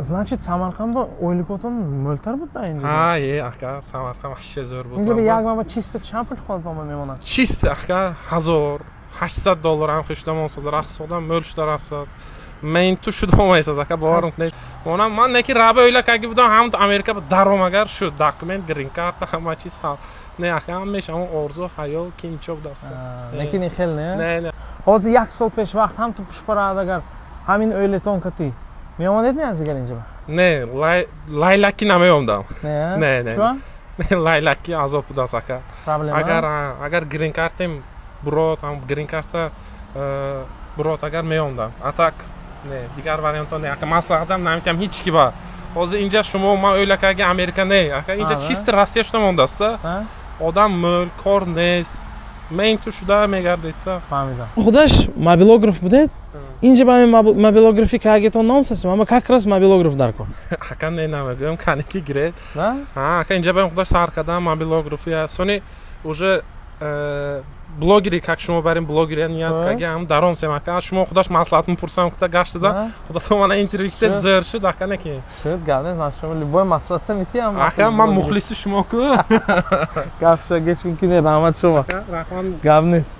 Значит, Самарқанд ба ойликотон мӯлтар буд да инҷа? Ҳа, е, ака, Самарқанд вообще зӯр буд. Инҷа ба як маба чисто чанд пул худатон мемонад? Чисто, ака, 1800 доллар ҳам хешуда монсаз, рафсодам мӯл шуда рафсаз. Мен ту шуда омайсаз, ака, боварам кунед. Монам ман неки раба ойлакаги будам, ҳам Америка даром агар шуд, документ, грин карта, ҳама чиз ҳал. Не, ака, ҳамеш ҳамон орзу, ҳаёл, кимчо будаст. Лекин хел не? Не, не. Ҳозир як сол пеш вақт ҳам ту пушпарад агар ҳамин оилатон кати меомадед ми аз дигар инҷа? Не, лайлакки намеомдам. Не? Не, не. Чун? Лайлакки азоб будааст, ака. Проблема? Агар грин картем бурод, ҳам грин карта бурод агар меомдам. А так не, дигар вариантҳо не. Ака, маслиҳатам наметиҳам ҳеҷ ки ба. Ҳозир инҷа шумо ман ойлакаги Америка не, ака, инҷа чисто Россия шуда мондааст. Одам мӯл, кор нест. Мен ту шуда мегардед. Фаҳмидам. Худаш мобилограф будед? Инҷа ба ҳамин мобилографи кагетон ном сасим, ама как раз мобилограф дар кор. Ака, не, намегӯям, каники гиред. Ака, инҷа ба худаш сар кардам мобилография. Сони уже блогери, как шумо барин блогери ният каги ҳам даром сем, ака, шумо худаш маслиҳат мепурсам кута гаштида, худатон мана интервью ките, зӯр шуд, ака, неки. Шуд, гап нест, ман шумо любой маслиҳата метиҳам. Ака, ман мухлиси шумо ку. Гап шуд, геч мумкин, раҳмат шумо. Раҳмат. Гап нест.